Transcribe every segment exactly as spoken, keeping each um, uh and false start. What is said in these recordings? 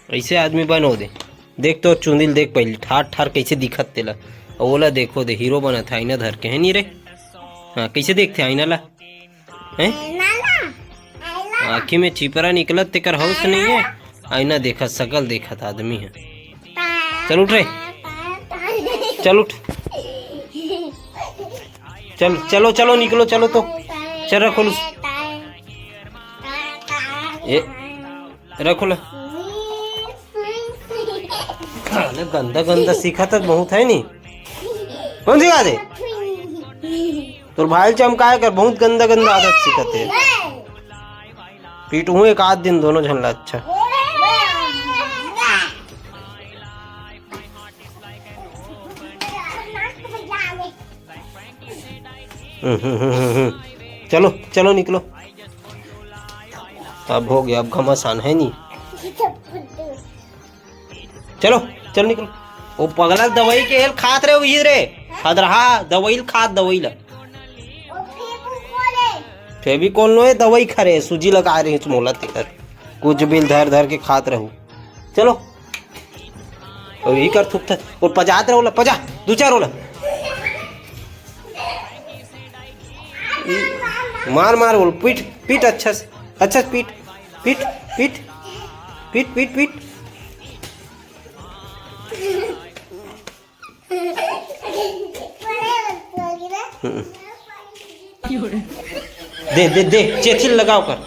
ऐसे आदमी बन ओ दे। देख तो चुंदी ल देख पहली, ठार ठार कैसे दिखत तेला। अउ ओला देखो दे, हीरो बनत हे आईना धर के, हे नी रे? हाँ, कैसे देखथे आईना ला? हैं? आँखी में चिपरा निकलत तेकर हौस नहीं है। आईना देखत, सकल देखत आदमी है। चल उठ रे, चल उठ। चल, चलो, चलो, निकलो, चलो तो। चल, रखो लू। ए, रखो ला। अरे, गंदा गंदा सीखत हे बहुत, हे नी? कौन सिखा दे? तोर भाई ल चमकाए कर, बहुत गंदा गंदा आदत सीखत हे। पीटहूँ एक आध दिन दोनों झन ला, अच्छा। हम्म, हम्म, हम्म, हम्म, हम्म। चलो, चलो, निकलो। अब हो गया, अब घमासान, हे नी? चलो, चल निकलो। वो पगला दवाई के हेल खात रहे, वही रे। हदरहा दवाई ल खात, दवाई ला। फेविकोल नोहे, दवाई खा रहे, सूजी लगा रहे, मोला तेकर। कुछ बिल धर धर के खात रहू। चलो। अउ यही कर थुकथस। अउ पजात रह ओला, पजा, दू चार ओला। मार, मार ओला, पीट, पीट अच्छा से, अच्छा से पीट, पीट, पीट, पीट, पीट, पीट। हम्म। दे, दे, दे, चेथिल लगाव कर।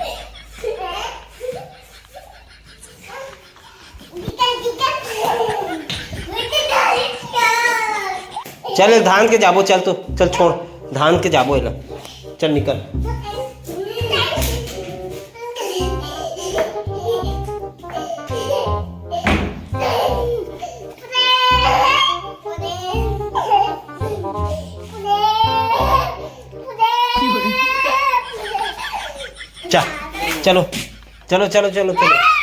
चल, ए धान के जाबो, चल तो, चल छोड़, धान के जाबो एला, चल निकल। चा, चलो, चलो, चलो, चलो, चलो।